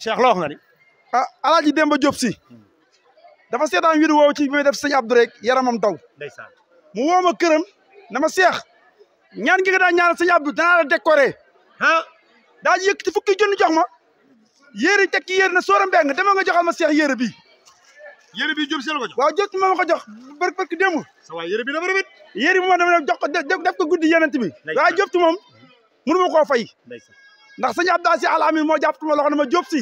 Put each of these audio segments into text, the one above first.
Cheikh loo wax nga ni. ah Alaaji Demba Diop si dafa seetaan vidéo woowu ci bi muy def sëñ Abdou rek yaramam daw ndeysaan mu woo ma këram na ma Cheikh ñaan gi nga daan ñaanal sëñ Abdou danaa la décorer ah daa ji yëkkati fukki junni jox ma yéeri teg ci yéeri na soora mbeng dama nga joxal ma Cheikh yéere bii yére bi Diop si la ko jox. waaw Diop si ma ko jox barki démb sa waay yére bi dafa rafet. yéeri bi moom dama jox ko def ko guddi yenent bi waaye Diop si moom mënu ma koo fay ndeysaan ndax sëñ Abdou si alamin moo jàpp ma loxo ne ma Diop si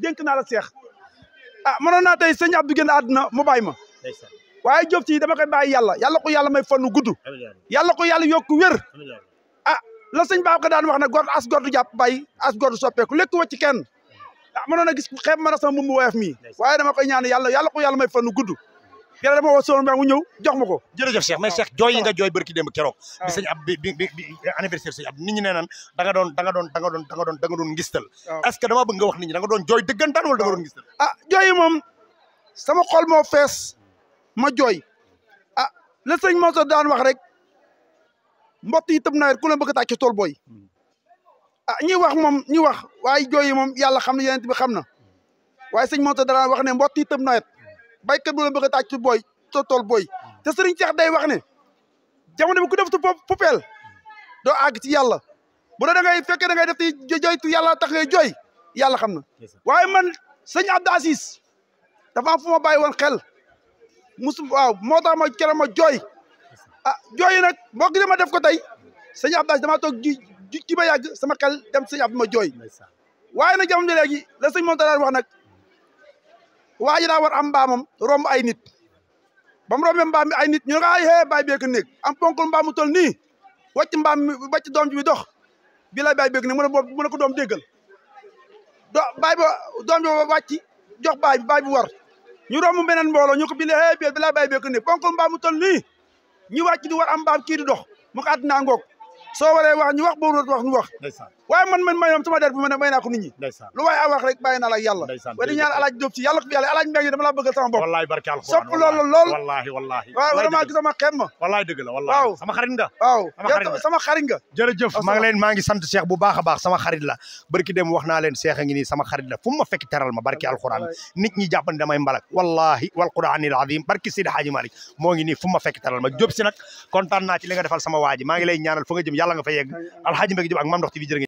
dénk naa la Cheikh ah mënoon naa tey sëñ Abdou génn àdduna mu bàyyi ma ndeysaan waaye Diop si dama koy bàyyi yàlla ko yàlla may fannu gudd yàlla ko yàlla yokku wér ah la sëñ Babacar daan wax ne gor as gor du jàpp bàyyi as gor du soppeeku lekk wacc kenn ah mënoon a gis xeeb ma na sama mummu woyof mii waaye dama koy ñaan yàlla ko yàlla may fannu gudd yàlla dama woo soon mu ñëw jox ma ko jërëjëf Cheikh mais Cheikh jooy yi nga jooy barki démb keroog bi sëñ ab bi anniversaire sëñ ab nit ñi nee naan da nga doon ngistal est-ce que dama bëgg nga wax nit ñi da nga doon jooy dëggantaan wala da nga doon ngistal ah jooy yi moom sama xol moo fees ma jooy ah la sëñ Moussa daan wax rek mbott yi tëb nawet ku leen bëgg a tàcc tool booy ah ñi wax moom ñi wax waaye jooy yi moom yàlla xam na yeneen bi xam na waaye sëñ Moussa daan wax ne mbott yi tëb nawet baykat bu leen bëgg a tàcc booy tool booy te sëriñ Cheikh day wax ne jamono bi ku def tu poupeel doo àgg ci yàlla bu da ngay fekkee da ngay def ti jooytu yàlla tax ngay jooy yàlla xam na waaye man sëñ Abdou Aziz dafa am fu ma bàyyi woon xel waaw moo tax ma keroog ma jooy ah jooy nag boo gisee ma def ko tey sëñ Abdou Aziz damaa toog ji ba yàgg sama xel dem sëñ Abdou ma jooy waaye nag jamono léegi la sëñ moom daan wax nag waa ji daa war am mbaamam romb ay nit ba mu rombee mbaam mi ay nit ñu ne ko ay hee bàyyi beek néeg am ponkul mbaam mu tol nii wàcc mbaam mi wàcc doom ji bi dox bi lay bàyyi beek néeg mu ne ko doom déggal bàyyi ba doom bi wàcc jox baay bi war ñu romb beneen mbooloo ñu ko bi lay bàyyi beek néeg ponkul mbaam mu tol nii ñu wàcc di war am mbaam kii di dox mu ko àddinaa ngoog soo waree wax ñu wax boo warut wax ñu wax waaye man may sama der bi may naa ko nit ñi lu waaye a wax rek bàyyi naa la ak yàlla wa di ñaan Alaaji Diop si yàlla ko fi yàlla Alaaji Mbengue dama la bëggal sama bopp wallahi barke alxuraan sopp loolu lool wallahi waaw vraiment gis sama xeeb ma wallahi dëgg la wallahi waaw sama xarit nga waaw sama xarit nga jërëjëf maa ngi sant Cheikh bu baax a baax sama xarit la barki dem wax naa leen Cheikh a ngi nii sama xarit la fu mu ma fekk teral ma barki alxuraan nit ñi jàpp ne damay mbalak wallahi wal quraanil azim barki Seydi Hadji Malick moo ngi nii fu ma fekk teral ma Diop si nag kontaan naa ci li nga defal sama waa ji maa ngi lay ñaanal fu nga jëm yàlla nga fa yegg Alhaji Mbengue Diop ak Mame Ndokh TV jërë